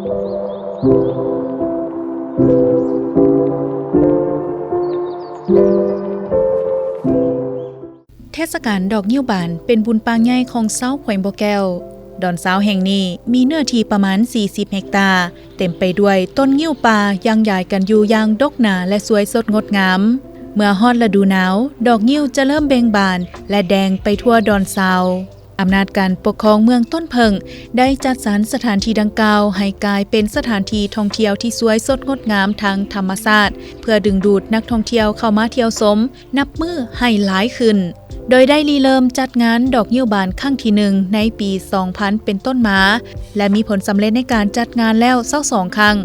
ເທດສະການດອກງິ້ວບານເປັນບຸນປາງໃຫຍ່ຂອງຊາວແຂວງບໍ່ແກ້ວ. ດອນຊາວແຫ່ງນີ້ມີເນື້ອທີ່ປະມານສີ່ສິບເຮັກຕາ, ເຕັມໄປດ້ວຍຕົ້ນງິ້ວປ່າຍ່າງຢາຍກັນຢູ່ຢ່າງດົກໜາ ແລະ ສວຍສົດງົດງາມ. ເມື່ອຮອດລະດູໜາວ, ດອກງິ້ວຈະເລີ່ມເບັ່ງບານ ແລະ ແດງໄປທົ່ວດອນຊາວ. ອຳນາດການປົກຄອງເມືອງຕົ້ນເຜິ້ງໄດ້ຈັດສັນສະຖານທີ່ດັ່ງກ່າວໃຫ້ກາຍເປັນສະຖານທີ່ທ່ອງທ່ຽວທີ່ສວຍສົດງົດງາມທາງທຳມະຊາດ, ເພື່ອດຶງດູດນັກທ່ອງທ່ຽວເຂົ້າມາທ່ຽວຊົມນັບມື້ໃຫ້ຫຼາຍຂຶ້ນ, ໂດຍໄດ້ລິເລີ່ມຈັດງານດອກງິ້ວບານຄັ້ງທີໜຶ່ງໃນປີສອງພັນເປັນຕົ້ນມາ ແລະ ມີຜົນສຳເລັດໃນການຈັດງານແລ້ວຊາວສອງຄັ້ງ.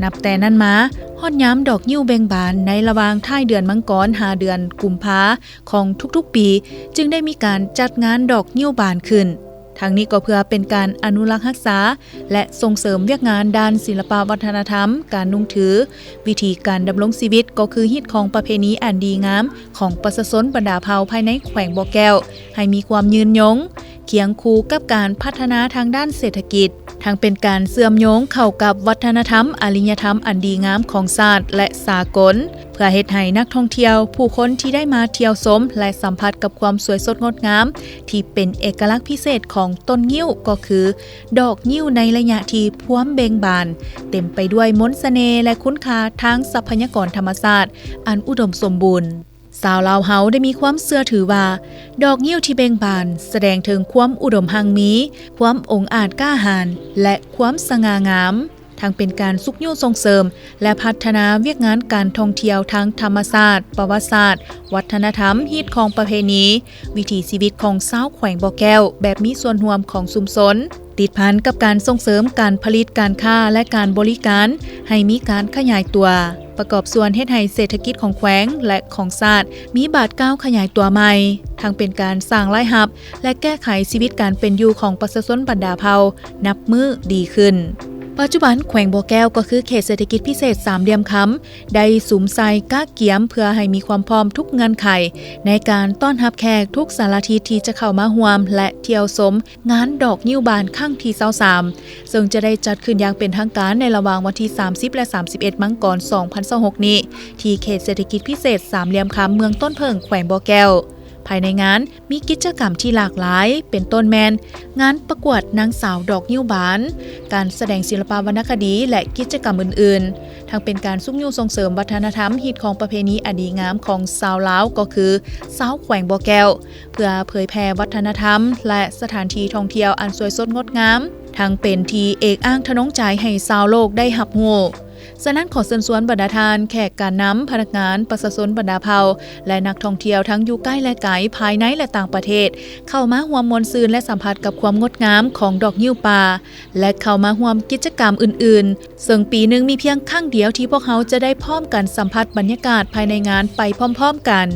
ນັບແຕ່ນັ້ນມາ, ຮອດຍາມດອກງິ້ວເບັ່ງບານໃນລະຫວ່າງທ້າຍເດືອນມັງກອນຫາເດືອນກຸມພາ ຂອງທຸກໆປີ ຈຶ່ງໄດ້ມີການຈັດງານດອກງິ້ວບານຂຶ້ນ. ທັງນີ້ກໍເພື່ອເປັນການອະນຸລັກຮັກສາ ແລະ ສົ່ງເສີມວຽກງານດ້ານສິລະປະວັດທະນະທຳ, ການນຸ່ງຖື, ວິທີການດຳລົງຊີວິດ ກໍຄືຮີດຄອງປະເພນີອັນດີງາມຂອງປະຊາຊົນບັນດາເຜົ່າພາຍໃນແຂວງບໍ່ແກ້ວ ໃຫ້ມີຄວາມຍືນຍົງ, ຄຽງຄູ່ກັບການພັດທະນາທາງດ້ານເສດຖະກິດ, ທັງເປັນການເຊື່ອມໂຍງເຂົ້າກັບວັດທະນະທຳ, ອາລິຍະທຳອັນດີງາມຂອງຊາດ ແລະ ສາກົນ, ເພື່ອເຮັດໃຫ້ນັກທ່ອງທ່ຽວ, ຜູ້ຄົນທີ່ໄດ້ມາທ່ຽວຊົມ ແລະ ສຳຜັດກັບຄວາມສວຍສົດງົດງາມທີ່ເປັນເອກະລັກພິເສດຂອງຕົ້ນງິ້ວ ກໍຄືດອກງິ້ວໃນໄລຍະທີ່ພວມເບັ່ງບານ, ເຕັມໄປດ້ວຍມົນສະເໜ່ ແລະ ຄຸນຄ່າທາງຊັບພະຍາກອນທຳມະຊາດອັນອຸດົມສົມບູນ. ຊາວລາວເຮົາໄດ້ມີຄວາມເຊື່ອຖືວ່າ ດອກງິ້ວທີ່ເບັ່ງບານສະແດງເຖິງຄວາມອຸດົມຮັ່ງມີ, ຄວາມອົງອາດກ້າຫານ ແລະ ຄວາມສະຫງ່າງາມ, ທັງເປັນການຊຸກຍູ້ສົ່ງເສີມ ແລະ ພັດທະນາວຽກງານການທ່ອງທ່ຽວທາງທຳມະຊາດ, ປະຫວັດສາດ, ວັດທະນະທຳ, ຮີດຄອງປະເພນີ, ວິຖີຊີວິດຂອງຊາວແຂວງບໍ່ແກ້ວແບບມີສ່ວນຮ່ວມຂອງຊຸມຊົນ. ຕິດພັນກັບການສົ່ງເສີມການຜະລິດ, ການຄ້າ ແລະ ການບໍລິການໃຫ້ມີການຂະຫຍາຍຕົວ, ປະກອບສ່ວນເຮັດໃຫ້ເສດຖະກິດຂອງແຂວງ ແລະ ຂອງຊາດມີບາດກ້າວຂະຫຍາຍຕົວໃໝ່, ທັງເປັນການສ້າງລາຍຮັບ ແລະ ແກ້ໄຂຊີວິດການເປັນຢູ່ຂອງປະຊາຊົນບັນດາເຜົ່ານັບມື້ດີຂຶ້ນ. ປັດຈຸບັນແຂວງບໍ່ແກ້ວກໍຄືເຂດເສດຖະກິດພິເສດສາມຫຼ່ຽມຄຳ ໄດ້ສຸມໃສ່ກະກຽມເພື່ອໃຫ້ມີຄວາມພ້ອມທຸກເງື່ອນໄຂ ໃນການຕ້ອນຮັບແຂກທຸກສາລະທິດທີ່ຈະເຂົ້າມາຮ່ວມ ແລະ ທ່ຽວຊົມ ງານດອກງິ້ວບານຄັ້ງທີຊາວສາມ ເຊິ່ງຈະໄດ້ຈັດຂຶ້ນຢ່າງເປັນທາງການໃນລະຫວ່າງວັນທີສາມສິບ ແລະ ສາມສິບເອັດ ມັງກອນ ສອງພັນຊາວຫົກນີ້ ທີ່ເຂດເສດຖະກິດພິເສດສາມຫຼ່ຽມຄຳ ເມືອງຕົ້ນເຜິ້ງ ແຂວງບໍ່ແກ້ວ. ພາຍໃນງານມີກິດຈະກຳທີ່ຫຼາກຫຼາຍ ເປັນຕົ້ນແມ່ນ ງານປະກວດນາງສາວດອກງິ້ວບານ, ການສະແດງສິລະປະວັນນະຄະດີ ແລະ ກິດຈະກຳອື່ນໆ, ທັງເປັນການຊຸກຍູ້ສົ່ງເສີມວັດທະນະທຳ ຮີດຄອງປະເພນີອັນດີງາມຂອງຊາວລາວ ກໍຄືຊາວແຂວງບໍ່ແກ້ວ ເພື່ອເຜີຍແຜ່ວັດທະນະທຳ ແລະ ສະຖານທີ່ທ່ອງທ່ຽວອັນສວຍສົດງົດງາມ, ທັງເປັນທີ່ເອກອ້າງທະນົງໃຈໃຫ້ຊາວໂລກໄດ້ຮັບຮູ້. ສະນັ້ນ ຂໍເຊີນຊວນບັນດາທ່ານແຂກການນຳ, ພະນັກງານ, ປະຊາຊົນບັນດາເຜົ່າ ແລະ ນັກທ່ອງທ່ຽວທັງຢູ່ໃກ້ ແລະ ໄກ, ພາຍໃນ ແລະ ຕ່າງປະເທດ ເຂົ້າມາຮ່ວມມ່ວນຊື່ນ ແລະ ສຳຜັດກັບຄວາມງົດງາມຂອງດອກງິ້ວປ່າ ແລະ ເຂົ້າມາຮ່ວມກິດຈະກຳອື່ນໆ, ເຊິ່ງປີໜຶ່ງມີພຽງຄັ້ງດຽວທີ່ພວກເຮົາຈະໄດ້ພ້ອມກັນສຳຜັດບັນຍາກາດພາຍໃນງານໄປພ້ອມໆກັນ.